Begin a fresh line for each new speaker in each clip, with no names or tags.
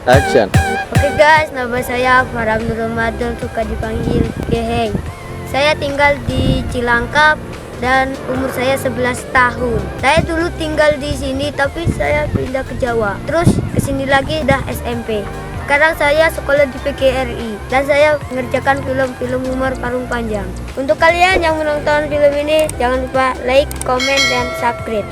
Action.
Oke guys, nama saya Farah Nurul Ramadan, suka dipanggil Geheng. Saya tinggal di Cilangkap dan umur saya 11 tahun. Saya dulu tinggal di sini tapi saya pindah ke Jawa. Terus ke sini lagi udah SMP. Sekarang saya sekolah di PGRI dan saya mengerjakan film-film humor Parung Panjang. Untuk kalian yang menonton film ini, jangan lupa like, komen, dan subscribe.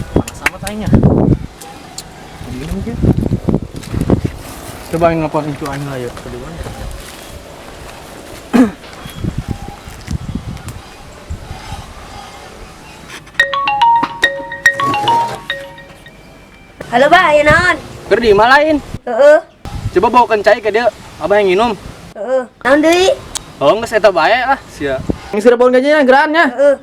Panas amat aingnya. Gimana mungkin? Coba yang nelpon itu aing lah yuk. Kedua.
Halo, Bah, ya naon?
Keur di imah lain.
Heeh.
Coba bawakan cai ke dia. Abah yang minum.
Heeh. Naon deui?
Oh, geus eta bae lah sia. Yang sudah bawa gajinya geraannya.
Heeh.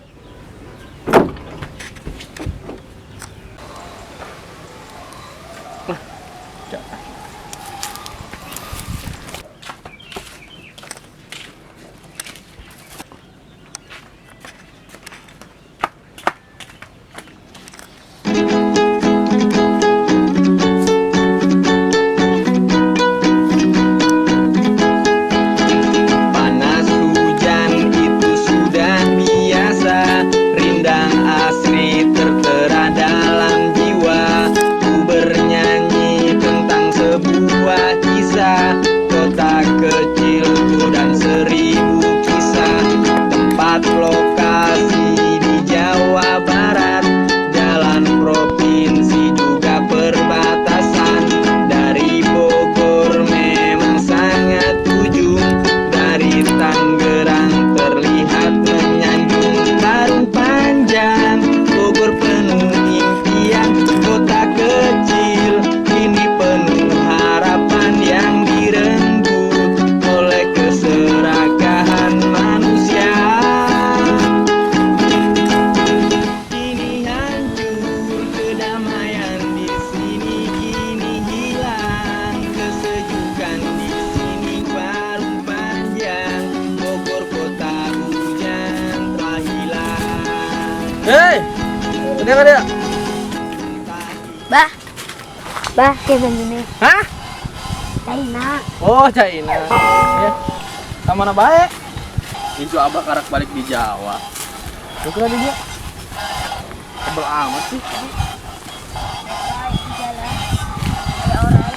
Panas hujan itu sudah biasa, rindang asri tertera dalam jiwa. Ku bernyanyi tentang sebuah kisah, kota kecilku dan seribu kisah. Tempat lokasi di Jawa Barat, jalan provinsi juga perbatasan. Dari Bogor memang sangat ujung, dari Tangerang terlihat menyanjung. Parung Panjang, Bogor penuh impian, kota kecil kini penuh harapan yang direnggut oleh keserakahan manusia. Kini hancur kedamaian di sini, kini hilang kesejukan di sini. Parung Panjang, Bogor kota hujan telah hilang.
Hei. Udah ada?
Bah. Bah, kayak begini.
Hah?
China.
Oh, China. Ya. Ka mana bae? Itu abah karak balik di Jawa. Lu kira dia? Tebel amat sih.
Jalan. Ada orang.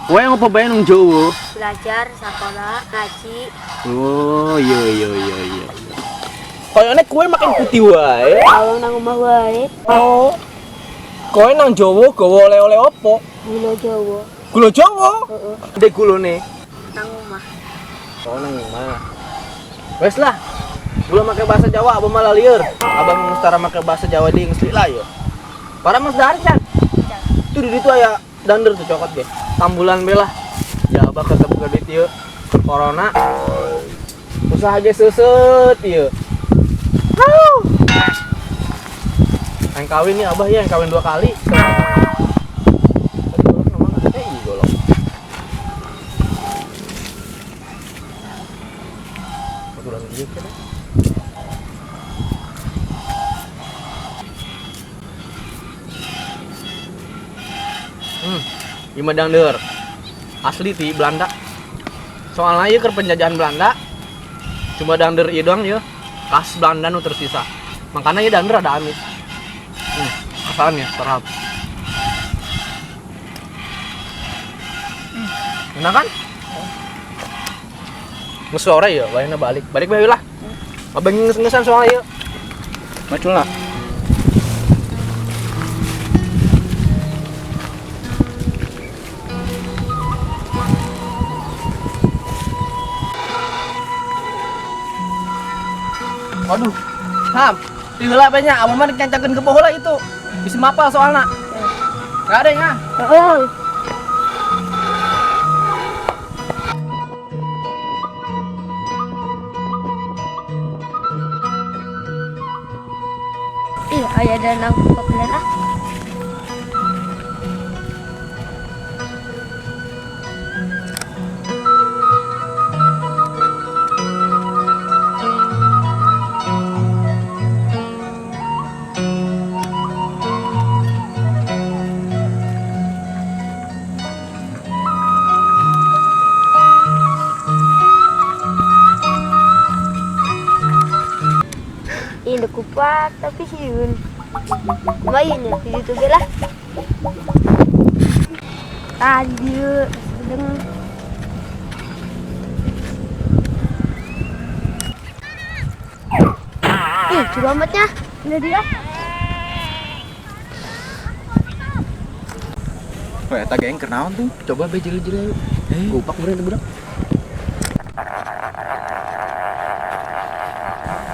Kowe ngopo bae nang Jawa?
Belajar, sekolah, ngaji.
Oh, iya iya iya iya. Koyone kowe makin putih wae.
Awang nang omah wae.
Oh. Kowe nang Jawa gawa oleh-oleh opo?
Gula Jawa.
Gula Jawa.
Heeh.
Ndek gulone.
Nang omah.
Oh, nang omah. Wes lah. Gula make bahasa Jawa abah malah lieur. Abah mustara make bahasa Jawa di geus lila ya. Para Mas Dari kan. Tuh di ditu aya dander tuh cokot ge. Tambulan be lah. Ya abah ketemu ke duit ieu. Corona. Usaha ge seuseut ieu. Hau. Yang kawin nih abah ya, yang kawin 2 kali. Tadi golok nama nggak? Iya golok. Kebetulan dia kan. Ieu mah dangdeur. Asli ti Belanda. Soalnya ieu keur penjajahan Belanda. Cuma dangdeur ieu doang ieu. Khas Belanda nu tersisa. Makanya ieu dangdeur ada amis. Asalnya terhap. Enak kan? Geus sore ya, wayahna balik. Balik bae lah. Abang nges-ngesan soalnya ieu. Macul lah. Waduh, Ham, di heula bae nya, abah mah dicancakeun ke bohol lah itu. Bisi mapal soalna. Enggak ada ya?
Heeh. Ih, aya dana papelan ah. Gupak tapi sieun. Lumayan ya di situ lah. Ah, di dieu sedeng. Ih, jero amatnya. Ini dia.
Wah, eta geng keur naon tuh?
Coba be jeli-jeli. Gupak meureun teh budak.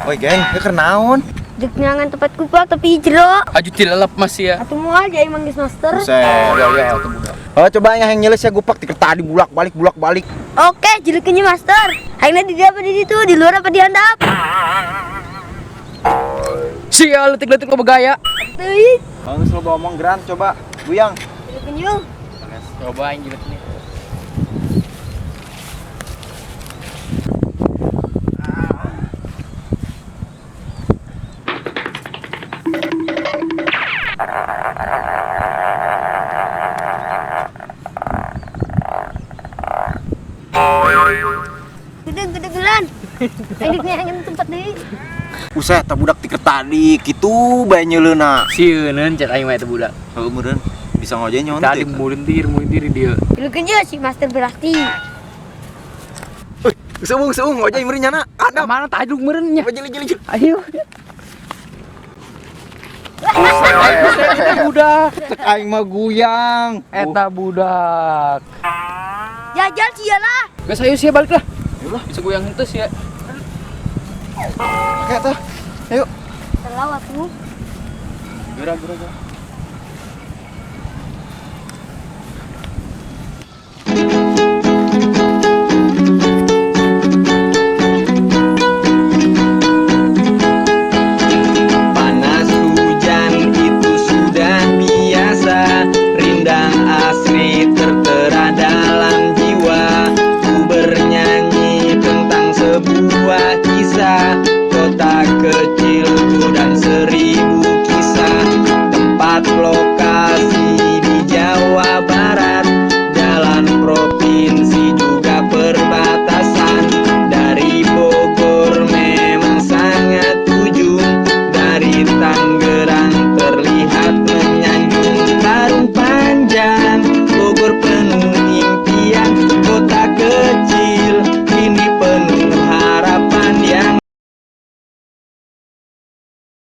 Oi, geng, ieu keur naon?
Dek nyangan tempat gupak tapi jero.
Aju tilalap masih ya.
Atuh moal jadi manggis master.
Buset.
Ya ya tuh budak.
Oh, coba yang nyeles ya gupak ti tadi bulak-balik bulak-balik.
Oke, jelekeunnya master. Aingna di dia apa di situ? Di luar apa di handap?
Sia letik-letik lo begaya.
Teuing.
Bang, lu ngomong geran coba. Guyang.
Jelekeun yuk.
Coba aing jelek nih.
Gede-gede gelan. Aing dek nyangan tempat deui.
Buset, tah budak ti tadi kitu bae nyeuleuna.
Sieuneun cek aing mah eta budak.
Heuh meureun bisa ngojek nyon
Tadi mulintir-mulintir dia.
Jelekeun yuk si master berarti.
Seung seung ngojek meureun nyana. Ada
Mana tajuk meureun nya.
jeli jeli.
Ayo. Eta budak.
Cek aing mah guyang.
Eta budak.
Jajal sia lah.
Geus ayo sia balik lah.
Ayo lah.
Bisa goyang henteu sia.
Oke tah. Ayo.
Telah atuh.
Geura geura geura.